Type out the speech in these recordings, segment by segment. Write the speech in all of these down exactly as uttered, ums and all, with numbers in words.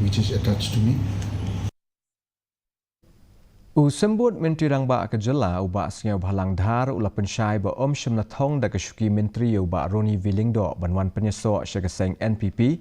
which is attached to me. U Symbud Myntri Rangbah ka jylla, u Bah Sniawbhalang Dhar, u la pynshai ba ym shym la thong da ka shuki myntri ïa u Bah Ronnie V Lyngdoh ban wan pynïasoh sha ka seng N P P.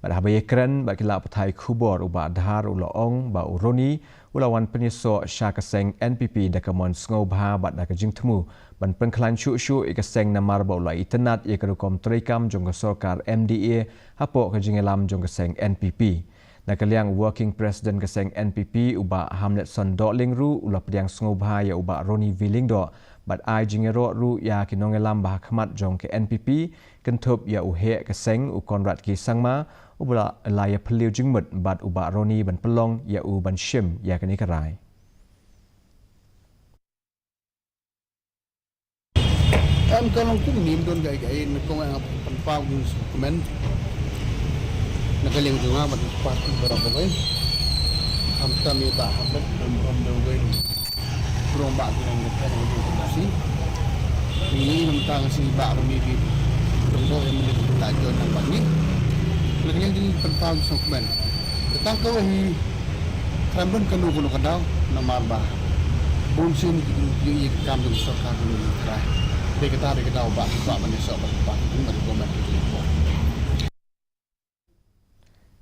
Bad haba ïakren bad ki lad pathai khubor, u Bah Dhar u la ong ba u Ronnie u la wan pynïasoh sha ka seng N P P da ka mon sngewbha bad da ka jingthmu ban pynkhlaiñ shuh shuh ïa ka seng namar ba u la itynnad ïa ka rukom treikam jong ka sorkar M D A hapoh ka jingïalam jong ka seng N P P. Na ka liang u Working President ka seng N P P, u Bah Hamletson Dohling ruh u la pdiang sngewbha ïa u Bah Ronnie V Lyngdoh bad ai jingïaroh ruh ïa ki nongïalam ba ha khmat jong ka N P P, kynthup ïa u Heh ka seng, u Conrad K Sangma, uba la ïaphylliew jingmut bad u Bah Ronnie ban pynlong ïa u ban shim ïa kane ka rai. Em, ka long kumne, ym don kaei kaei, na kong nga pynpaw kum sngewkmen na ka liang jong nga bad party baroh kawei. Khamtam ïa i Bah Hamlet, Ram Ram Dewgen, Krong Bah Glen Lephen, Lephen Lephen Sing. Ngi namar tang shi Bah Ronnie V Lyngdoh ïa mynta la join lang bad ngi. Na ka liang jong ngi pynpaw kum sngewkmen. Tang kawei hi, khlem don kano kano ka daw, namar ba bun sien ki briew ki ïohi ïa ka kam jong ka sorkar jong ngi, trai. Dei kata, dei ka daw ba, ba ban ïasoh bad, bad, bad government.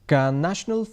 Ka National